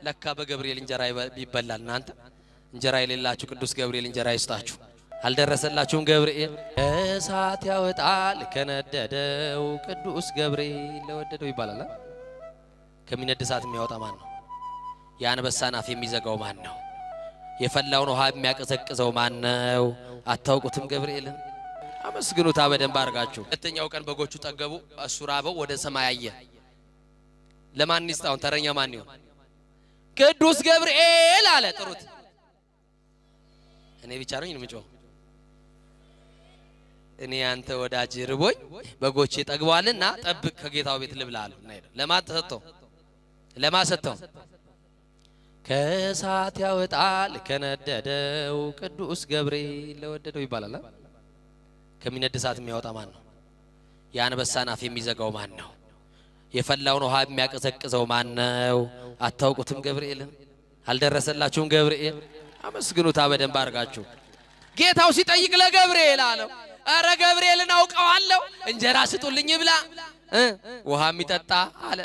ለካ በገብርኤል እንጀራ ይበላል። እናንተ እንጀራ የሌላችሁ ቅዱስ ገብርኤል እንጀራ ይስጣችሁ። አልደረሰላችሁም? ገብርኤል እሳት ያወጣል ከነደደው፣ ቅዱስ ገብርኤል ለወደደው ይባላል። ከሚነድ እሳት የሚያወጣ ማን ነው? የአንበሳን አፍ የሚዘጋው ማን ነው? የፈላውን ውሃ የሚያቀዘቅዘው ማን ነው? አታውቁትም ገብርኤልን? አመስግኑታ በደንብ አድርጋችሁ። ሁለተኛው ቀን በጎቹ ጠገቡ፣ እሱ ራበው፣ ወደ ሰማይ አየ። ለማን ይስጣውን? ተረኛ ማን ይሆን? ቅዱስ ገብርኤል አለ። ጥሩት። እኔ ብቻ ነኝ የምጮኸው? እኔ ያንተ ወዳጅ ርቦኝ በጎቼ ጠግበዋልና ጠብቅ፣ ከጌታው ቤት ልብላ አለው። ለማን ተሰጥተው? ለማን ሰጥተው? ከእሳት ያወጣል ከነደደው፣ ቅዱስ ገብርኤል ለወደደው ይባላል። ከሚነድ እሳት የሚያወጣ ማን ነው? የአንበሳን አፍ የሚዘጋው ማን ነው? የፈላውን ውሃ የሚያቀዘቅዘው ማን ነው? አታውቁትም ገብርኤልን? አልደረሰላችሁም ገብርኤል? አመስግኑታ በደንብ አድርጋችሁ። ጌታው ሲጠይቅ ለገብርኤል አለው፣ ኧረ ገብርኤልን አውቀዋለሁ፣ እንጀራ ስጡልኝ ብላ ውሃ የሚጠጣ አለ።